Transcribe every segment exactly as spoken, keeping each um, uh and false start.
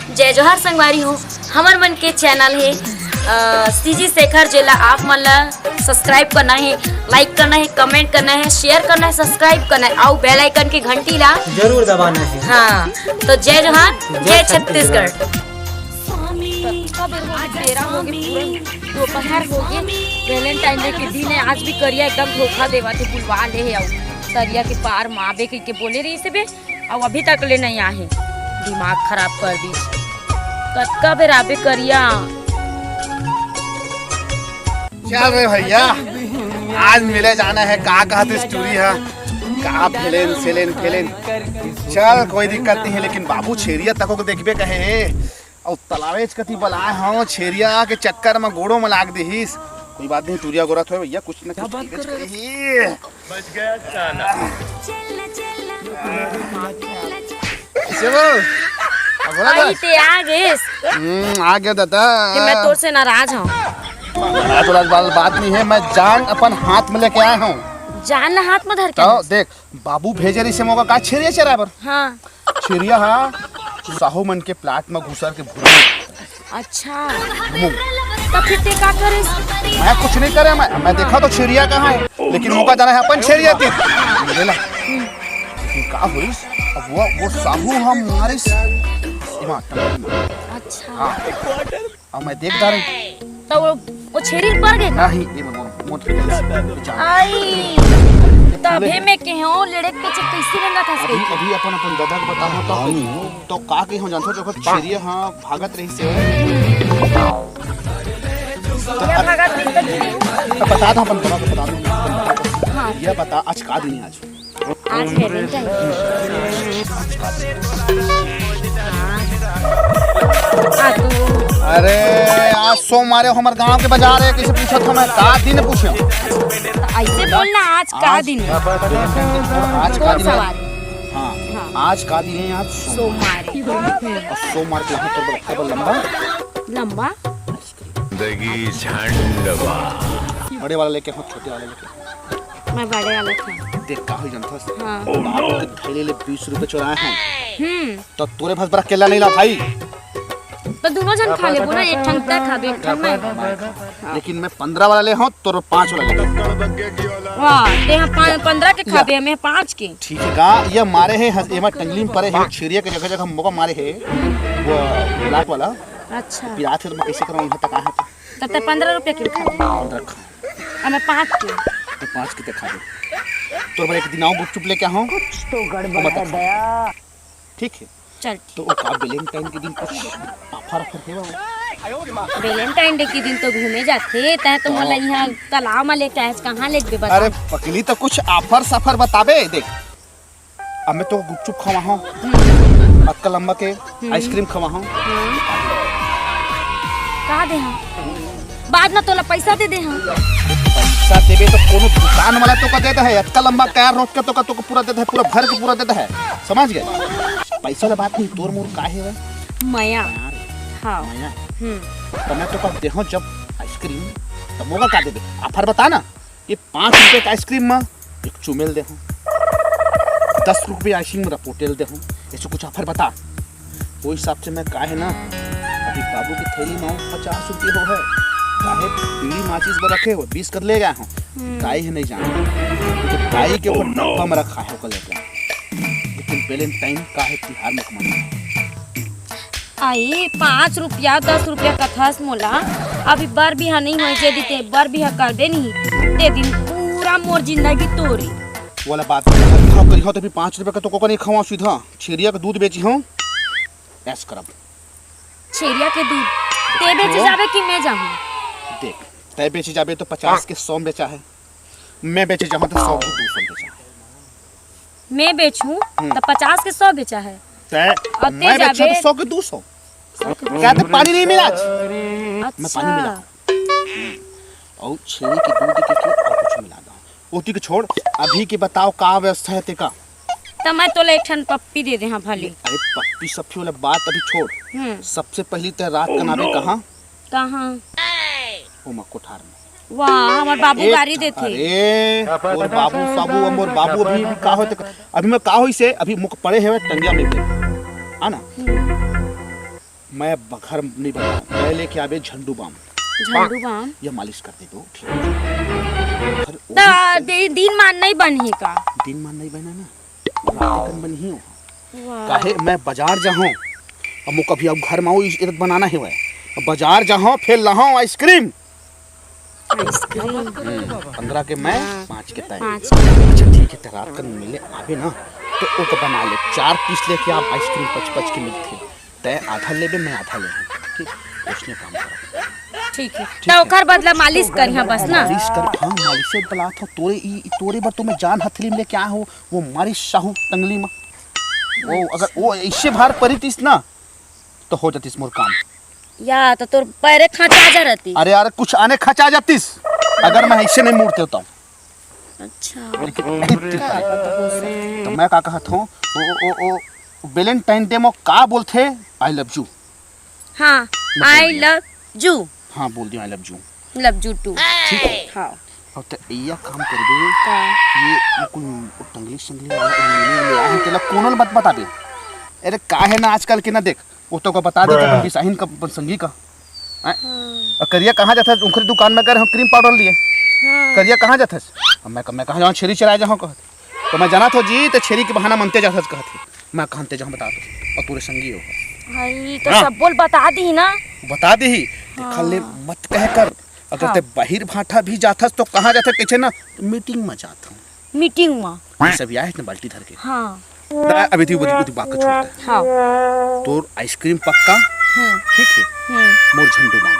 जय जोहार संगवारी हो, हमर मन के चैनल हे अ, सीजी शेखर, जेला आप मन ला सब्सक्राइब करना हे, लाइक करना हे, कमेंट करना हे, शेयर करना हे, सब्सक्राइब करना हे, अउ बेल आइकन के घंटी ला। जरूर दबाना हे। हाँ, तो जय जोहार, जय जय छत्तीसगढ़। छत्तीसगढ़। स्वामी, कब आज तेरा हो गए, स्वामी, पूरा दोपहर हो गए। स्वामी, वैलेंटाइन डे के दिन है, आज भी करिया एकदम धोखा देवा थे, बुलवा ले है, अउ तरिया के पार माँ बे के बोले रही से बे, अउ अभी तक ले नहीं आहे। दिमाग खराब कर दी। कतका बेर आबे करिया। चल रे भैया, आज मिले जाना है, का कहत इस टूरी हा? का फेलेन, सेलेन, फेलेन। चल, कोई दिक्कत नहीं है, लेकिन बाबू छेरिया तको के देखबे कहे हे। अउ तलावेच कति बलाए हव, छेरिया के चक्कर म गोड़ो म लाग दिहिस। कोई बात नहीं, टूरिया गोरा थोड़े भैया, कुछ न कुछ कहिबेच करही। बच गया साला। कैसे हो? अब बोला आई था? ते आ गेस। हम्म, आ गया दादा। कि मैं तोर से नाराज हूँ। नाराज वाला बात, बात नहीं है, मैं जान अपन हाथ में लेके आया हूँ। जान ला हाथ में धर के तो आए? देख, बाबू भेजे रही से मोका का छेरिया चराए बर। हाँ। छेरिया हा साहू मन के प्लाट में घुसर के भूत। अच्छा। मुंह। तब फिर ते का करिस? मैं कुछ नहीं करे, मैं, मैं देखा तो छेरिया कहाँ है, लेकिन मोका जाना है अपन छेरिया के मिले ला। लेकिन का होइस, अब वो, वो साहू हम मारिस। इमा, अच्छा। हाँ। अब मैं देख डारे। तो वो, वो छेरी पर गए? नहीं, ये मैं मोर, मोर विचार। आई, तभे मैं कहो, लड़े के पीछे कैसे रंगा था अभी, इसके? अभी अपन, अपन दादा को बताओ तो। तो का के हो जानथो, जब छेरिया हाँ भागत रही से। या भागत रही तो गिरे। तो बता दो, अपन बता दो, बता दो। हाँ। ये बता, आज का दिन है आज? आज वैलेंटाइन। आ तो अरे, आज सोमवार है, हमर गांव के बाजार है, कैसे पूछत हो मैं? का दिन पूछे? तो ऐसे बोलना, आज का आज दिन है? आज का कौन दिन सा है? वार? हाँ, हाँ। आज का दिन है? आज सोमवार। सोमवार। और सोमवार के यहाँ पर बड़ा लंबा लंबा। दगी झंडवा। बड़े वाला लेके हो, छोटे वाला लेके हो। मैं बड़े वाला था। देख का हुई जानथस? हाँ। बाप के थैली ले बीस रुपए चुराए हैं। हम्म। तो तोरे भस बड़ा केला नहीं ला भाई। तो दोनों जन खा लेबो ना, एक ठन तै खा दे, एक ठन मैं। लेकिन मैं पंद्रह वाला ले हूँ, तोर पाँच वाला ले। वाह, ते हम पाँच, पंद्रह के खा दे, मैं पाँच के। ठीक है का? ये मारे है, हंस-, ये मैं टंगली में पड़े है, छेरिया के जगह जगह मोका मारे है, वो ब्लैक वाला। अच्छा। पिरात है तो मैं कैसे करूँ, यहाँ तक आया था। तो ते पंद्रह रुपया के खा दे। पंद्रह खा। अब मैं पाँच के। तो पाँच के ते खा दे। तोर बर एक दिन आऊँ, गुपचुप लेके आऊँ। कुछ तो गड़बड़ है दया। ठीक है। चल ठीक। तो वो का वैलेंटाइन के दिन कुछ ऑफर ऑफर है बाबू? वैलेंटाइन डे के दिन तो घूमे जाथे, तै तो मोला यहाँ तालाब में लेके आए, कहाँ लेके बता? अरे पगली, तो कुछ ऑफर सफर बताबे। देख, अब मैं तो गुपचुप खवा हूँ, हम्म। अतका लंबा के हम्म। आइसक्रीम खवा हूँ। हम्म। कहा दे हम? बाद में तोला पैसा दे दे हम। पैसा देबे तो कोनो दुकान वाला तो का देता है, अतका लंबा तैयार रोक के तो का, तो का पूरा देता है, पूरा भर के पूरा देता है, समझ गए? पैसा वाला बात नहीं, तोर मोर का है वह? मया। यार, हाँ। मया। हम्म। तो मैं तो का दे हूँ जब आइसक्रीम, तब मोका का देबे? ऑफर बता ना। ये पाँच रुपये का आइसक्रीम में एक चुमेल दे हूँ, दस रुपये आइसक्रीम में रपोटेल दे हूँ, ऐसे कुछ ऑफर बता। वो हिसाब से मैं काहे ना अभी बाबू की थैली में पचास रुपये हो है, काहे बीड़ी माचिस पर रखे हो, बीस कर ले गया हूँ। हम्म। काई है नहीं जाना, तो काई के ऊपर डब्बा में रखा है ओकर लेके। लेकिन वैलेंटाइन काहे तिहार में कमाना। आई, पाँच रुपया, दस रुपया कथस मोला, अभी बर बिहा नहीं होए, जे दिन ते बर बिहा करबे नहीं, ते दिन पूरा मोर जिंदगी तोरे। वाला बात नहीं, करिहो तो भी पाँच रुपया का तो कोको नहीं खवा सीधा, छेरिया का दूध बेची हूँ, ऐस करब। छेरिया के दूध, ते बेचे जाबे कि मैं जाहूँ? देख, तै बेचे जाबे तो पचास के सौ में बेचा है, मैं बेचे जाहूँ तो सौ के दो सौ में बेचा है। मैं बेचूं हम्म। तो पचास के सौ बेचा है। तै और ते मैं बेचूं जाबे तो सौ के दो सौ। सौ के दो सौ। कहते पानी नहीं मिला आज। मैं पानी अच्छा। मिला। और छेरी के दूध के, के और कुछ मिला दो। ओती के छोड़, अभी के बताओ का व्यवस्था है तेका? तो मैं तोला एक ठन पप्पी दे दे, हाँ भले। अरे पप्पी सप्पी वाला बात अभी छोड़। हम्म। सबसे पहली तै रात कनाबे कहाँ? कहाँ? ओमा कोठार में। वाह, हमर बाबू एक गारी देथे। अरे, मोर बाबू साबू, मोर बाबू अभी, अभी का होते, अभी मैं का होई से, अभी मुख पड़े हेवय टंगिया में के। है ना? हम्म। मैं बखर नहीं बनाऊँ, मैं लेके आबे झंडू बाम। झंडू बाम? या मालिश कर देबे, ठीक है। अरे, वो त भी दे-, दिन मान नहीं बनही का? दिन मान नहीं बना ना, रात कन बनही हो। वाह। काहे, मैं बाजार जाहूँ, अब वो कभी अब घर में आओ, इस-, इधर बनाना है वह। बाजार जाहूँ, फिर लाहूँ आइसक्रीम। आइसक्रीम। हम्म, पंद्रह के मैं, हाँ। पाँच के तय। पाँच। अच्छा, ठीक है, त रात कन मिले आबे ना, तो ओके बना ले, चार पीस लेके आप आइसक्रीम पच पच के मिलथे। तय आधा लेबे, मैं आधा लेबे, ठीक? उसने काम करा। ठीक है। ठीक त है। ओकर बदला मालिश करिहा बस ना। मालिश कर, हाँ, मालिश से बलात हो, तोरे ई, ई तोरे बर तो मैं जान हथेली में लेके आया हूँ, वो मालिश साहू टंगली में। वो अगर वो ऐसे भार परितिस ना, तो हो जातिस मोर काम। या तो तोर पैरे खचा जा रहती। अरे यार, कुछ आने खचा जातिस, अगर मैं ऐसे नहीं मुड़ते होता हूँ। अच्छा। लेकिन नहीं टिक पाए। तो मैं का कहत हूँ, ओ, ओ, ओ, ओ, Valentine Day में का बोलथे? I love you। हाँ, मैं बोल I दिया। Love you। हाँ, बोल दिया, I love you। Love you too। ठीक है। हाँ। अब त इया काम करबे, का? ये, ये कोई टंगली संगली वाला, ये मिले, मिले, आ, हम तेला कोनो ल मत बताबे। अरे, का है ना आजकल के ना, देख, वो तो का बता देते, अपन बिसाहिन का, अपन संगी का। हैं? हाँ। और करिया कहाँ जाता है? उनके दुकान में गए हम, क्रीम पाउडर लिए। हाँ। करिया कहाँ जाता है? अब मैं, मैं कहाँ जाऊँ, छेरी चराए जाऊँ कहत। तो मैं जाना था जी, तो छेरी के बहाना मनते जाता है कहत। मैं कहाँ ते जाऊँ बता दो। और तोरे संगी हो। भाई, तो हाँ। सब बोल बता दी ना। बता दी। हाँ। देखा ले, मत कह कर। अगर हाँ। ते बाहिर भाठा भी जाथस तो कहाँ जाथे, कइसे ना, मीटिंग में जात हूँ। मीटिंग में? ये सब आए ना बाल्टी धर के। हाँ। दा, अभी तू, तू, तू बात को छोड़ दे। हाँ। तोर आइसक्रीम पक्का, हम्म। ठीक है? हम्म। मोर झंडू बाम।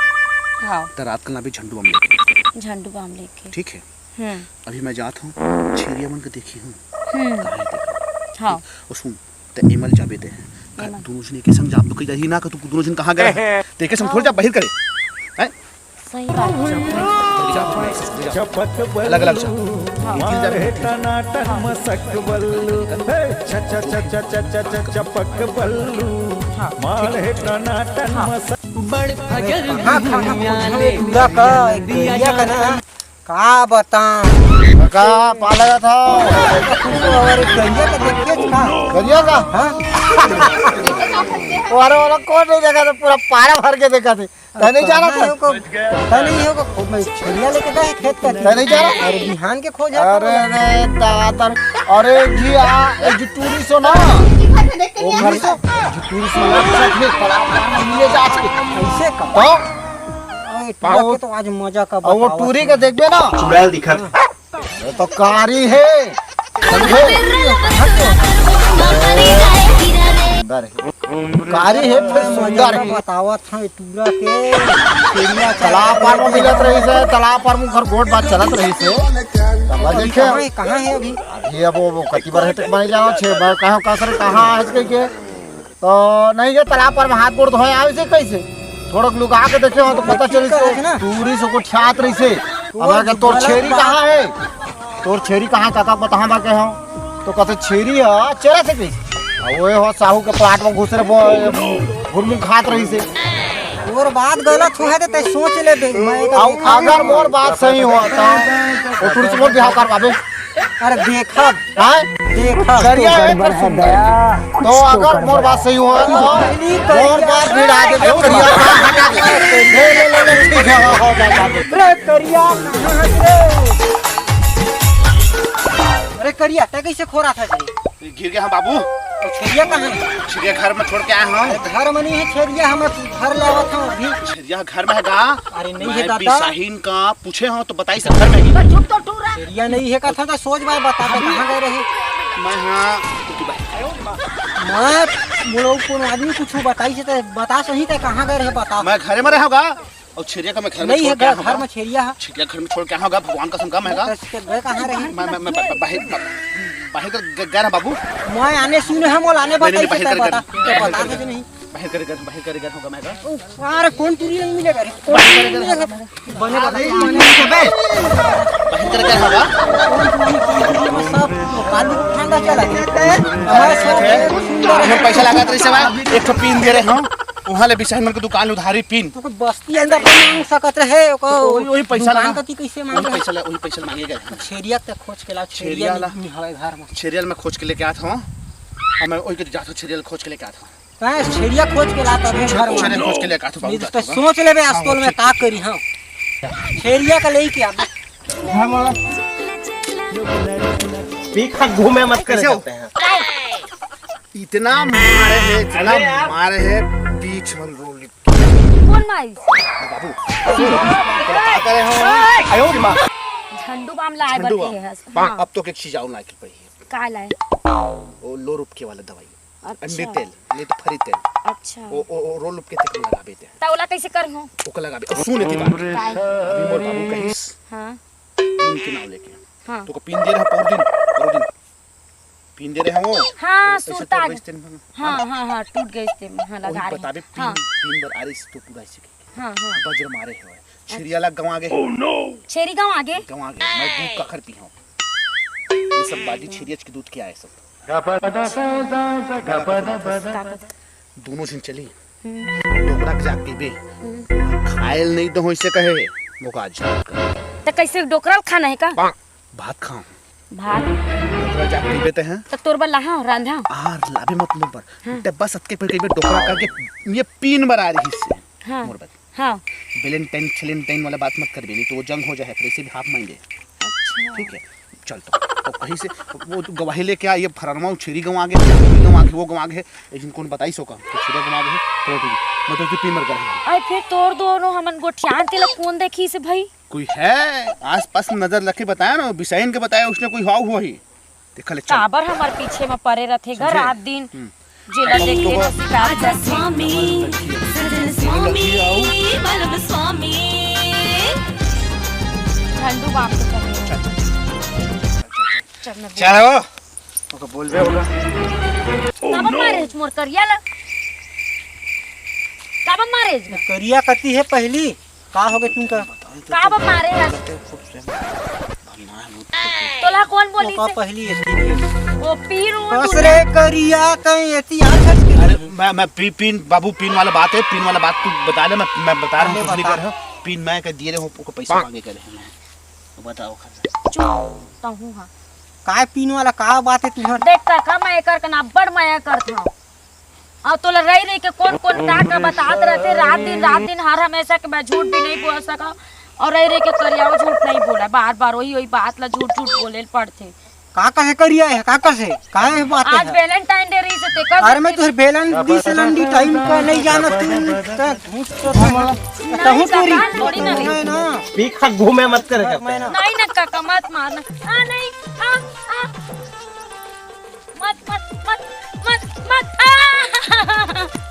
हाँ। त रात कन अभी झंडू बाम लेके। झंडू बाम लेके। ठीक है? हम्म। अभी मैं जात हूँ, छेरिया मन के देखी हूँ। हम्म। कहाँ है देखी? हाँ। और सुन, त एमल जाबे ते हैं। का एमल। दोनों जने के संग जाब तो कहीं जाही ना, कि तू दोनों जन कहाँ गए हैं? ते के संग थोड़ी जा बाहिर करे। हैं? सही बात है। अलग-अलग जा। हाँ। निखिल जा। टनाटन मसक बल्लू, हे, छ, छ, चपक बल्लू, हाँ, माल ठीक है। हे टनाटन हाँ। मसक। बड़ फजर कहाँ, कहाँ, कहाँ, कहाँ, पूरा का, एक गैया का ना, का बताऊं? का पाला था? और गैया का देखिए का? गैया का? हाँ? वो अरे वाला कौन नहीं देखा था, पूरा पारा भर के देखा थे। तै नहीं जाना था? को, पता नहीं हो को, मैं छेरिया लेके गए खेत का। तै नहीं जाना? अरे बिहान के खोजा। अरे रे दादा, अरे जी आ, ए जी टूरी सो ना। वो घर से जी टूरी सो ना, सब में तलाब पार में मिले जात के। ऐसे का? तो? अरे टूरा के तो आज मजा का और वो बतावत टूरी है। के देखबे ना। चुड़ैल दिखत। अरे तो कारी है। समझे? सुंदर है। कारी है, फिर सुंदर है। बतावत है टूरा के। तालाब पार में मिलत रही से, तालाब पार में घर गोट बात चलत रही से। तब अभी देखे। कहाँ है, कहाँ है अभी? अभी अब वो, वो कति बार है, तक बने जाओ, छह बार कहाँ, कहाँ सर, कहाँ है, कह के। तो नहीं, ये तालाब पर में हाथ गोड़ धोए आवे से कैसे? थोड़ा लुका के देखे हो तो पता चली ठीक है ना? टूरी से को ठात रही से। तो अब अगर तोर गलत छेरी बात। कहाँ है? तोर छेरी कहाँ, काका बता, हम के हो। तो कहते छेरी है, चरा से कैसे? अब वो हो साहू के प्लाट में घुस रहे, घुरमुन खात रही से। और बात गलत हुआ है तो तै सोच ले बे, मैं तो अब देखा अगर नहीं। मोर बात सही हुआ तो वो टूरी से मोर बिहाव करवाबे। अरे देखब। हाँ? देखब। करिया तो है, गड़बड़ फिर है सुंदर। दया। तो कुछ तो अगर मोर गड़बड़ बात है। सही हुआ तो नहीं, मोर करिया। बात भिड़ा दे, तो करिया बात हटा दे। ले, ले, ले, ले, ठीक है, हाँ, हाँ, बात, बात। अरे करिया, कहाँ है रे? अरे करिया, तै कैसे खोरा था जी? गिर गया हम बाबू। तो छेरिया कहाँ है? छेरिया घर में छोड़ के आया हूँ। अरे घर में नहीं है छेरिया, हम घर ले आवत हूँ अभी। छेरिया घर में है गा? अरे नहीं है मैं दादा। बिसाहिन का पूछे हो तो बताई से घर में ही। छेरिया नहीं है कथा तो सोच बाय बता दे कहाँ गए रही। मैं हाँ, कुछ बात। मैं बोलो कौन आदमी कुछ बताई से तो बता सही ते कहाँ गए रहे बता। मैं घरे में रहोगा और छेरिया का मैं घर में नहीं छोड़ है के घर, आया घर हूँ। में छेरिया है। छेरिया घर में छोड़ के आया हूँ, भगवान कसम का मैं तो गए कहाँ रही? मैं, मैं, मैं ब-, ब-, बाहर, ब-, बाहर कर ग-, गया ना बाबू। मैं आने सुने हम बोला आने नहीं, नहीं, बताई से बाहर ते कर, बता, कर। ते बता दे नहीं। बाहर करे घर, बाहर करे घर होगा मैं का? ओ, अरे कौन टूरी नहीं मिलेगा रे? कौन टूरी नहीं मिलेगा? बने बता, बने बता। बाहर करे घर होगा? सब कालू ठंडा चला गया। हमारे सब सुंदर हम पैसा लगा रही से भाई, एक ठो पिन दे रहे हम। वहाँ ले बिसाहिन मन के दुकान उधारी पिन। तो कोई बस्ती अंदर तो मांग सकत रहे, ओको वही, वही पैसा दुकान लगा। कती कैसे वही मांगे? पैसा ला, वही पैसा मांगेगा। छेरिया तक खोज के लाओ, छेरिया छेरिया ला। नहीं, नहीं हवे घर में। छेरिया मैं खोज के लेके आत हूँ। और मैं वही के जात हूँ, छेरिया खोज के लेके आत हूँ। तैं छेरिया खोज के ला तभे घर में। छेरिया खोज के ले का तू बाबू नहीं तो जात होगा। सोच लेबे अस्तोल में का करी हम। छेरिया का लेके आ। पी खा घूमे मत करे कैसे हो? करते हैं। इतना मारे है, इतना अरे यार। मारे है, बीच में रोल। कौन मारी? बाबू। क्या करे हो? आयो रे माँ। झंडू बाम लाए झंडू बरते बाम। हैं। हाँ। अब तो एक चीज आऊ ना की पड़ी है। का लाए? वो लो रुपके वाला दवाई। अच्छा। अंडी तेल, नहीं तो फरी तेल। अच्छा। ओ, ओ, ओ, रोल रुपके तेल लगाबे ते। त ओला कैसे कर हो? ओका लगाबे। अब सुन एती बात। काय? अभी मोर बाबू कहिस। हाँ। पीन के नाव लेके। हाँ। तो को पीन दे रहा पौर दिन, पौर दिन। पीन दे रहे हो। हाँ, तो ऐसे सुता। टूट गइस तेन में। हाँ, हाँ, हाँ, टूट गइस तेन में। हाँ, वही लगा रहे। बताबे पीन, हाँ। पीन बर आरिस तो पूरा ऐसे कही। हाँ, हाँ। बज्र मारे हो। छेरिया ला गंवा गे। छेरी गंवा गे? गंवा गे। मैं दूध काखर पी हूँ। ये सब बाजी छेरियच के दूध के आए सब। दोनों झन चली। हम्म। डोकरा के जाके कहिबे। हम्म। खायल नहीं तो होइसे कहे। मोका आज। त कैसे डोकरा ल खाना है का? भात खाओ। भात? डोकरा जाके कहिबे ते हैं? त तोर बर लाहा, रांधा। आर लाबे मत मोर बर। हाँ। ते बस अतके पे कहिबे डोकरा करके ये पीन बर आ रही से। हाँ। मोर बर। हाँ। वेलेंटाइन छेलेंटाइन वाला बात मत करबे, नहीं तो वो जंग हो जाए, फिर ऐसे भी हाफ माइंड है। अच्छा। ठीक है, चल तो। तो कहीं से वो तो गवाही लेके आ, ये फरनमा छेरी गंवा गे, छेरी गंवा गे, वो गंवा गे, लेकिन कौन बताई सो का? तो छेरी गंवा गे, चलो ठीक है। मैं तो पीन मर गया। आई फिर तोर दोनों हमन गोठियान तेला कौन देखी से भाई? कोई है आसपास में नजर रखे, बताया ना, बिसाइन के बताया उसने कोई हाउ हुआ ही। देखा ले, चल। काबर हमर पीछे म परे रथे घर समझे? रात दिन। हम्म। जेला देख के तो ना शिकार आजा करथे। स्वामी, सजन स्वामी, बलम स्वामी। झंडू बाम के परे। चल, चल, चल, चल, चल, चल। चल, मैं बोल- चल, हो। ओके, बोलबे होगा। काबर मारे हच मोर करिया ला? काबर मारे हच? करिया कती है पहली? का हो गे तुम का? का बा मारे हस? तोला कौन बोली ओका से? पहली एती नहीं। ओ पीर वो बस दुनिया रे करिया कहीं एती आ छट के अरे नहीं। मैं, मैं पी, पीन, बाबू पीन वाला बात है, पीन वाला बात तू बता दे, मैं, मैं बता रहा हूँ, अरे कुछ नहीं बता। कर रहा हूँ। पीन मैं कर दिए रहे हूँ, ओको पैसा मांगे करे हैं मैं। बताओ खर्चा। चुप, तहूँ हा। काय पीन वाला का बात है तुझे? देख काका, मैं एकर कना बड़ मया करत हूँ। अउ तोला रही रही के कौन कौन का का बतात रहथे, रात दिन, रात दिन हर हमेशा के मैं झूठ भी नहीं बोल सका, अउ रही रही के करियाओ झूठ नहीं बोला, बार बार वही वही बात ला झूठ झूठ बोले ल पड़थे। का कहे करिया है, का कसे? का है बात आज है? वैलेंटाइन डे रही से तेकर अरे मैं तुझे बेलन दिस लंडी टाइम का नहीं जाना तू, त घूस तो नहीं, तहूँ टूरी। काका, थोड़ी ना रही। नहीं ना। पी खा घूमे मत करे करते हैं। नहीं ना काका, मत मारना। आ, नहीं, आ, आ। मत, मत, मत, मत, मत, आ!